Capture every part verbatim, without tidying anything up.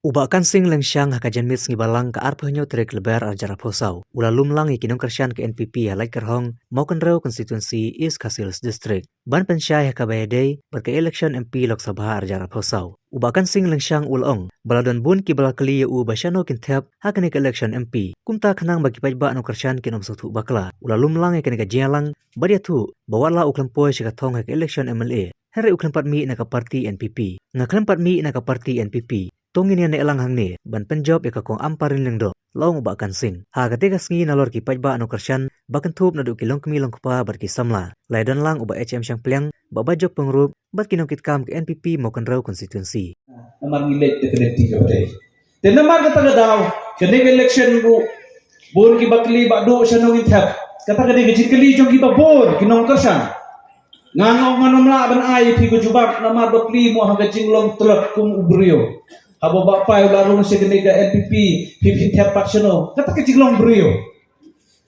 U Bah Kansing Lyngshang ha ka janmiet sngi Balang ka arphew hynñiew tarik Lber arhajar arphew saw u la lum lang ïa ki nongkyrshan ka N P P ha Laitkyrhong, Mawkynrew constituency, East Khasi Hills District, ban pynshai ha kaba ïadei bad ka election M P Lok Sabha arhajar arphew saw. U Bah Kansing Lyngshang u la ong ba la don bun kiba la kylli ïa u ba shano kin thep ha kane ka election M P, kumta khnang ba ki paidbah nongkyrshan kin ym sngewthuh bakla. U la lum lang ïa kane ka jingïalang bad ïathuh ba wat la u khlem poi sha ka thong ha ka election M L A, hynrei u khlem pat mih na ka party N P P. Nga khlem pat mih na ka party N P P, to ngin ïaneh lang hangne ban pynjop ïa ka Kong Ampareen Lyngdoh, la ong u Bah Kansing. Ha kata ka sngi, nalor ki paidbah nongkyrshan ba kynthup naduh ki longkmie longkpa bad ki samla, la ïadon lang u Bah H M Shangpliang, Bah Bajop Pyngrope bad ki nongkitkam ka N P P Mawkynrew constituency. Namar ngi leit da ka lynti kaba dei. Te namar kata ka daw, kane ka election ruh, bun kiba kylli ba duh shano ngin thep. Kata ka dei ka jingkylli jong kiba bun ki nongkyrshan. Nga ong ngan ym lah ban ai ïa phi ka jubab namar ba phi mo ha ka jinglong tlot kum u briew. Haba u Bah Pai u la rung sha kane ka N P P, phi phin thep pat shano? Kata ka jinglong briew.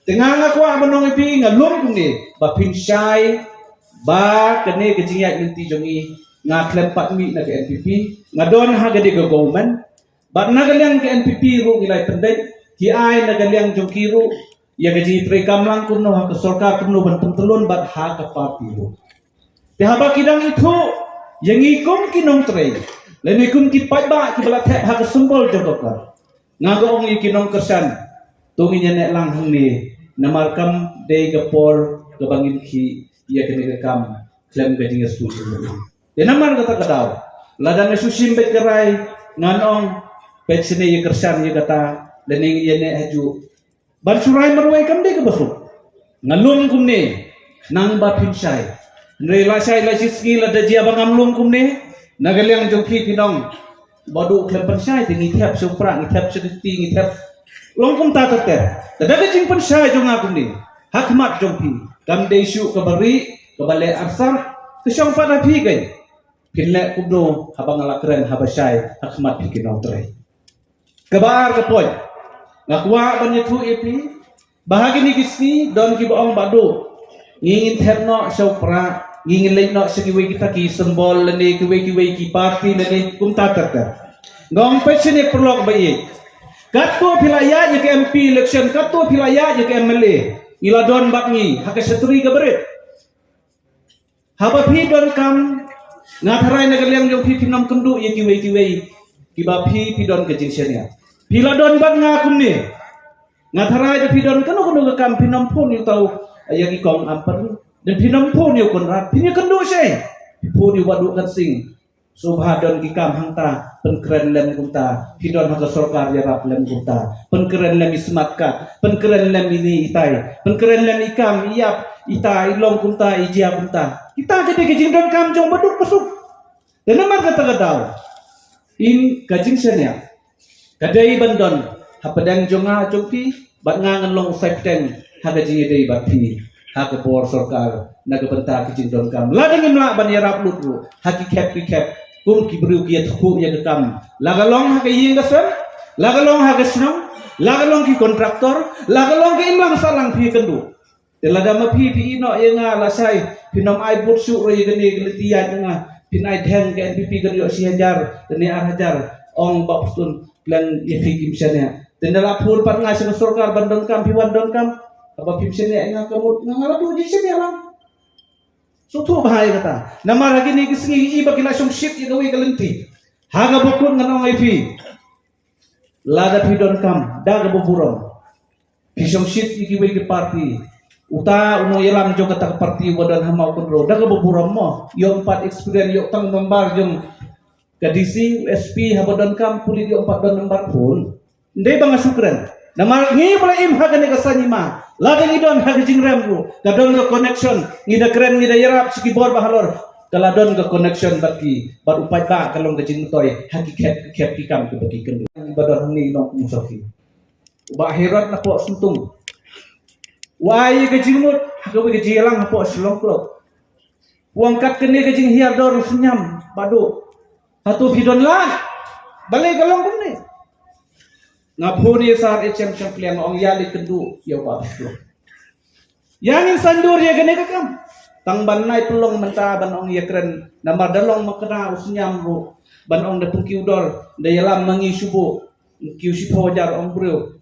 Te nga nga kwah ban ong ïa phi, nga lum kumne ba phin shai ba kane ka jingïaid lynti jong ngi, nga khlem pat mih na ka N P P, nga don ha kane ka government. Bad na ka liang ka N P P ruh ngi la ïa pynbeit, ki ai na ka liang jong ki ruh ïa ka jingtreikam lang kumno ha ka sorkar, kumno ban pyntyllun bad ha ka party ruh. Te haba ki dang ithuh ïa ngi kum ki nongtrei lane kum ki paidbah kiba la thep ha ka symbol jong ka kor, nga ong ïa ki nongkyrshan, to ngin ïaneh lang hangne, namar kam dei ka por kaba ngin khih ïa kane ka kam khlem ka jingïasngewthuh. Te namar kata ka daw, lada nga shu shim beit ka rai, ngan ong, peit shane ïa kyrshan ïa kata, lane ngin ïaneh hajuh. Ban shu rai marwei kam dei kaba suk. Nga lum kumne, khnang ba phin shai. Hynrei lashai lashisngi lada jia ba ngam lum kumne, na ka liang jong phi phin ong, ba duh khlem pynshai te ngi thep sha u prah, ngi thep sha u kti, ngi thep. Long kumta ter ter. Te da ka jingpynshai jong nga kumne ha khmat jong phi, kam dei shuh kaba rieh, kaba leh arsap, ka shong pat ha phi keiñ. Phin leh kumno haba nga la kren, haba shai ha khmat phi ki nongtrei? Kaba ar ka point, nga kwah ban ïathuh ïa phi ba ha kine ki sngi don kiba ong ba duh ngi ngin thep noh sha u prah, ngi ngin leit noh sha kiwei kita ki symbol lane kiwei kiwei ki party lane kumta ter ter. Nga ong peit shane paralok ba ïeit, katto phi la ïaid ïa ka M P election, katto phi la ïaid ïa ka M L A, ngi la don bad ngi ha ka shatri kaba rit. Haba phi donkam, nga tharai na ka liang jong phi phin ym kynduh ïa kiwei kiwei kiba phi phi don ka jingshaniah. Phi la don bad nga kumne. Nga tharai da phi don kano kano ka kam phin ym phone ïa uta u, ïa ki Kong Ampareen. Lane phin ym phone ïa u Conrad, phin ïakynduh shai. Phi phone ïa u Bah Duh Kansing. Sngewbha don ki kam hangta, pynkren lem kumta. Phi don ha ka sorkar, ïarap lem kumta. Pynkren lem i smart card, pynkren lem ine itai, pynkren lem i kam i ïap, ita i long kumta, i jia kumta. Kita ka dei ka jingdonkam jong u Bah Duh Kansing. Te namar kata ka daw, ïa ka jingshaniah ka dei ban don hapdeng jong nga jong phi, bad nga ngan long u saipteng ha ka jingïadei bad phi ha ka bor sorkar na ka bynta ka jingdonkam. Lada ngim lah ban ïarap lut ruh ha ki khep ki khep kum ki briew ki ïathuh ïa ka kam, la ka long ha ka ïing ka sem, la ka long ha ka shnong, la ka long ki contractor, la ka long ka imlang sahlang, phi ïakynduh. Te lada ma phi phi ïehnoh ïa nga lashai, phin ym ai bud shuh ruh ïa kane ka lynti ïaid jong nga. Phin ai dheng ka N P P kan ïoh shi hajar lane ar hajar. Ong Bah Prestone, pleng ïa phi kim shaniah. Te lada la phone pat nga sha ka sorkar ban donkam, phi wan donkam. Haba phim shaniah ïa nga ka mut nga, nga la duh jingshaniah lang. Sngewthuh bha ïa kata. Namar ha kine ki sngi i ba ki la shongshit ïa kawei ka lynti. Ha kaba kut ngan ong ïa phi, lada phi donkam, da kaba burom. Phi shongshit ïa kiwei ki party. Uta u nongïalam jong kata ka party uba don ha Mawkynrew, da kaba burom mo. Ïoh ym pat experience, ïoh tang member jong ka D C, S P, haba donkam pulit ïoh ym pat don number phone. Ym dei ba nga shu kren. Namar ngi ba la im ha kane ka saiñ hima, lada ngi don ha ka jingrem ruh, ka don ka connection, ngi da kren, ngi da ïarap sha ki bor ba halor. Ka la don ka connection bad ki, bad u paidbah, ka long ka jingmyntoi ha ki khep ki khep ki kam kiba ki kynduh. Ngi ba don hangne long kum u Sophie. U Bah Herod napoh Syntung, u ai ka jingmut ha kawei ka jingïalang hapoh Shillong Club. U ong kat kane ka jinghiar dor u Synñiam, Bah Duh, hato phi don lad? Balei ka long kumne? Nga phone ïa Sir H M Shangpliang, nga ong ïa leit kynduh ïa u Bah Prestone. Ïa ngin saiñdur ïa kane ka kam. Tang ban nai pynlong mynta ban ong ïakren, namar da long makna u sniam ruh ban ong da pynkiw dor, da ïalam ma ngi shu buh, kiew shiphew hajar ong briew.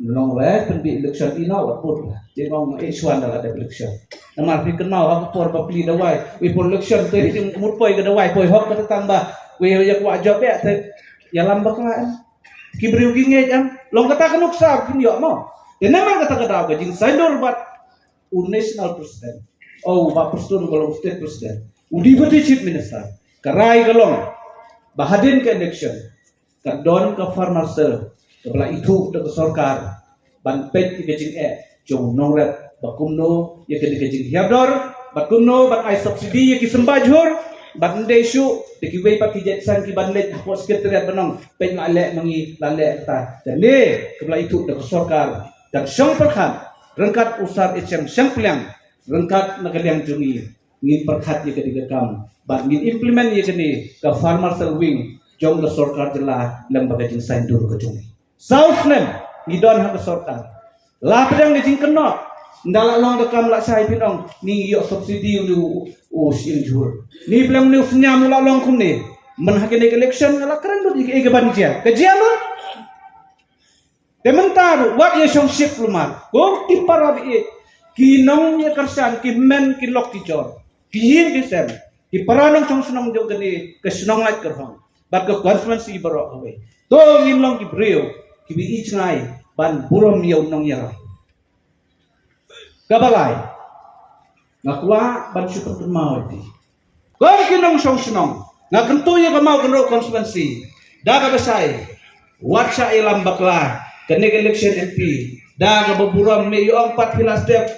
Long re pynbeit election ino wat bud. Te ong eh shuwa da la dep election. Namar phi kynmaw ha ka por ba pli dawai, wei por election te hi mut poi ka dawai, poi hok ka tang ba wei ïa kwah jop eh te ïalam bakla em. Ki briew ki ngeit em. Long kata ka nuksa phin ïoh mo. Te namar kata ka daw ka jingsaiñdur bad u national president, o Bah Prestone ba long state president, u deputy chief minister, ka rai ka long ba hadien ka election ka don ka farmer cell kaba la ithuh da ka sorkar ban peit ïa ka jingeh jong u nongrep, ba kumno ïa ka, ka jinghiar dor, ba kumno ban ai subsidy ïa ki symbai jhur, ba ym dei shuh da kiwei pat ki jait seng kiban leit hapoh secretariat ban ong peit la leh ma ngi, la leh kata. Kane kaba la ithuh da ka sorkar kan shong pyrkhat ryngkat u Sar H M Shangpliang, ryngkat na ka liang jong ngi, ngin pyrkhat ïa kane ka kam bad ngin implement ïa kane ka farmer cell wing jong ka sorkar jylla lem bad ka jingsaiñdur ka jong ngi. Saw snem ngi don ha ka sorkar, la pdeng ka jingkynnoh, ynda la long ka kam la shai phin ong ni ïoh subsidy u, u, u shim jhur. Ni pdeng ni u sniam u la long kumne, man ha kane ka election la kren lut ïa ka ban jia, ka jia lut. Te mynta ruh wat ïa shongshit lumar. Ko ki para ba ïeit, ki nongïakyrshan, ki hynmen ki lok ki jor, ki ïing ki sem, ki para nongshong shnong jong kane ka shnong Laitkyrhong bad ka constituency baroh kawei. To ngin long ki briew kiba i jngai ban burom ïa u nongïalam. Kaba lai, nga kwah ban shu pynkynmaw ïa phi. Kum ki nongshong shnong, nga kyntu ïa ka Mawkynrew constituency da kaba shai, wat shah ïalam bakla kane ka election M P da kaba burom, me ïoh ong pat phi la step.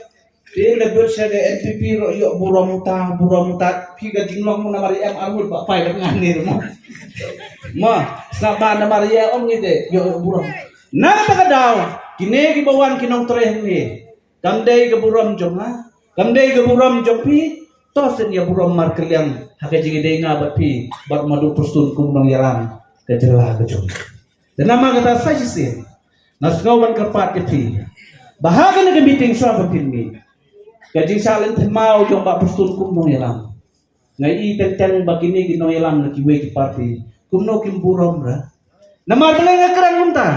Phi la bud sha ka N P P ruh ïoh burom uta burom uta, phi ka jinglong mo namar ïa em arngut ba pai da ngan ni mo. Mo, sngap ba namar ïa ong ni de ïoh, ïoh burom. Na kata ka daw kine kiba wan ki nongtrei hangne, kam dei ka burom jong nga, kam dei ka burom jong phi. To shen ïa burom markylliang ha ka jingïadei nga bad phi bad Madu Prestone kum nongïalam ka jylla ka jong. Te namar kata sa shisien nga sngew ban kyrpad ïa phi ba ha kane ka meeting shuwa ba phin mih, ka jingshah lynthemaw jong Bah Prestone kum nongïalam. Nga i teng teng ba kine ki nongïalam na kiwei ki party kumno kim burom ra. Namar balei nga kren kumta?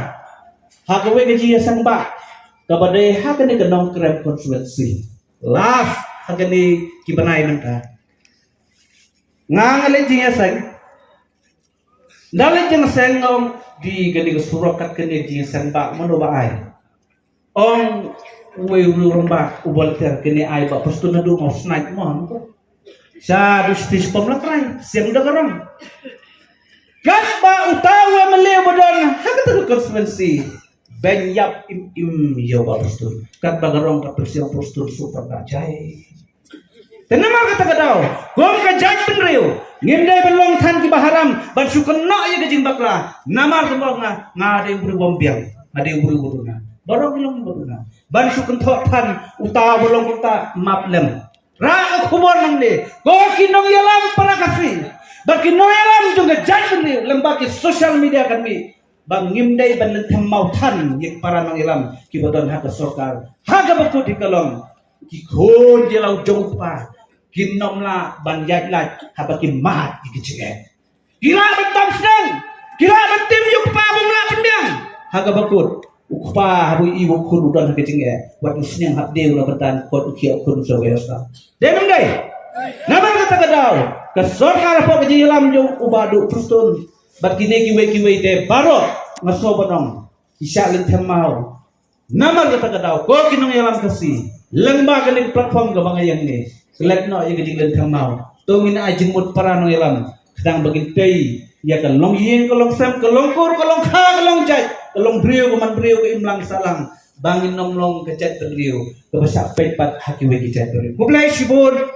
Ha kawei ka jingïaseng ba kaba dei ha kane ka Nongkrem constituency. Last ha kane ki bnai mynta nga nga leit jingïaseng. Ynda leit jingïaseng nga ong di kane ka surok kat kane jingïaseng ba mano ba ai. Ong uwei u rangbah u volunteer, kane ai Bah Prestone naduh Mawsnaid mo. Sha du stage pom la krai siang da ka rong. Katba uta u M L A ba don ha kata ka constituency ban ïap im im ïa u Bah Prestone. Katba ka rong ka pyrshang Prestone super da jai. Te namar kata ka daw kum ka jaitbynriew ngim dei ban long than kiba haram ban shu kynnoh ïa ka jingbakla. Namar kumba nga, nga dei u briew bym biang, nga dei u briew ba duna. Baroh ngi long ba duna ban shu kynthoh than uta ba long uta map lem. Rah ka khubor nangne ko ki nongïalam para Khasi bad ki nongïalam jong ka jaitbynriew lem bad ki social media kan mih ba ngim dei ban lynthemaw than ïa ki para nongïalam kiba don ha ka sorkar. Ha kaba kut hi ka long ki khun ïa la u jong u kpa kin ym lah ban ïaid lait haba ki mad ïa ki jingeh. Ki lah ban tam sdang, ki lah ban tim ïa u kpa bym lah pynbiang. Ha kaba kut u kpa haba i u khun u don ha ka jingeh, wat u sniang hap dei u la ban tan kot u khia u khun sa wei sa. Dei bym dei? Namar kata ka daw ka sorkar hapoh ka jingïalam jong u Bah Duh Prestone bad kine kiwei kiwei de baroh nga sngew ban ong ki shah lynthemaw. Namar kata ka daw ko ki nongïalam Khasi, lyngba kane ka platform kaba nga ïeng ne, klet noh ïa ka jinglynthemaw. To ngin ai jingmut para nongïalam khnang ba kin tei ïa ka longïing ka longsem, ka longkur ka longkha, ka longjait, ka longbriew ka manbriew, ka imlang sahlang, ba ngin ym long ka jaitbynriew kaba shah peit pat ha kiwei ki jaitbynriew. Khublei shibun.